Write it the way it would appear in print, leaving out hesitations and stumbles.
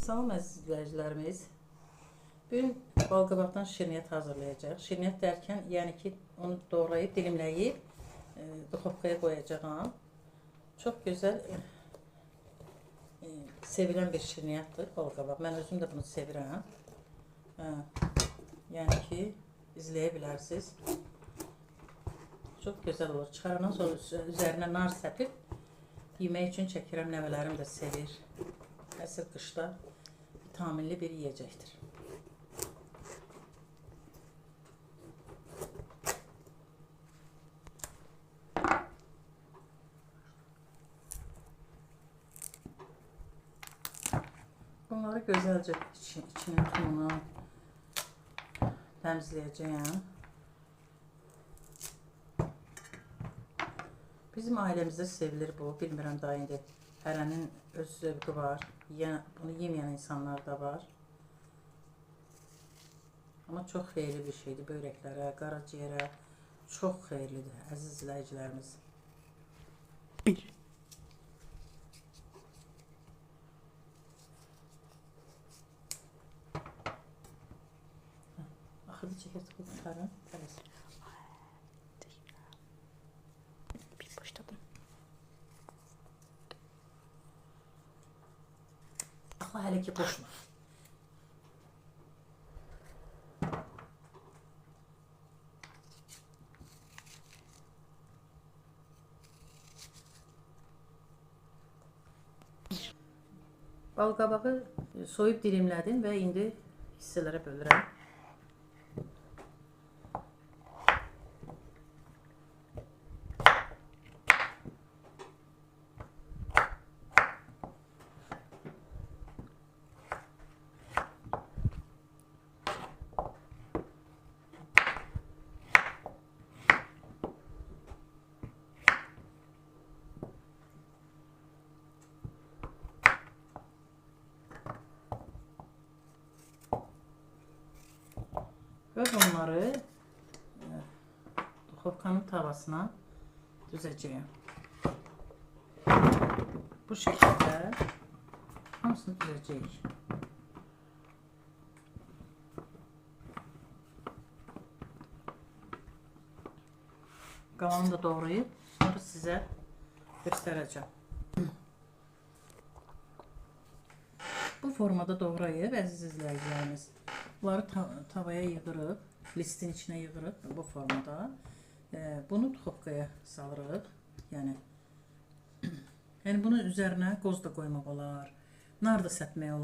Salam əziz izləyicilərimiz. Bugün balqabaqdan şirniyyat hazırlayacağıq. Şirniyyat dərkən, yəni ki, onu doğrayıb, dilimləyib duxovkaya qoyacağam. Çox gözəl, sevilən bir şirniyyatdır balqabaq. Mən özüm də bunu sevirəm. Yəni ki, izləyə bilərsiniz. Çox gözəl olur. Çıxarandan sonra üzərinə nar səpib yemək üçün çəkirəm. Nəvələrim də sevir. Əsl qışda vitaminli bir yiyəcəkdir. Bunları gözəlcə içinin tumunu təmizləyəcəyəm. Bizim ailəmizdə sevilir bu. Bilmirəm daha indi. Hərənin öz zövqü var. Bunu yeməyən insanlar da var. Amma çox xeyirli bir şeydir böyrəklərə, qaraciyərə. Çox xeyirlidir, əziz izləyicilərimiz. Bir. Axırda çəkir, qurtarın. Bir başladım. Axla hələ ki qoşma. Balqabağı soyub dilimlədim və indi hissələrə bölürəm. Və bunları duxovkanın tavasına düzəcəyəm. Bu şəkildə hamısını düzəcəyik. Qalanını da doğrayıb sonra sizə göstərəcəm. Bu formada doğrayıb əziz izləyicilərimiz. Bunları tavaya yığırıq, listin içinə yığırıq bu formada. Bunu duxovkaya salırıq. Yəni bunun üzərinə qoz da qoymaq olar, nar da səpmək olar.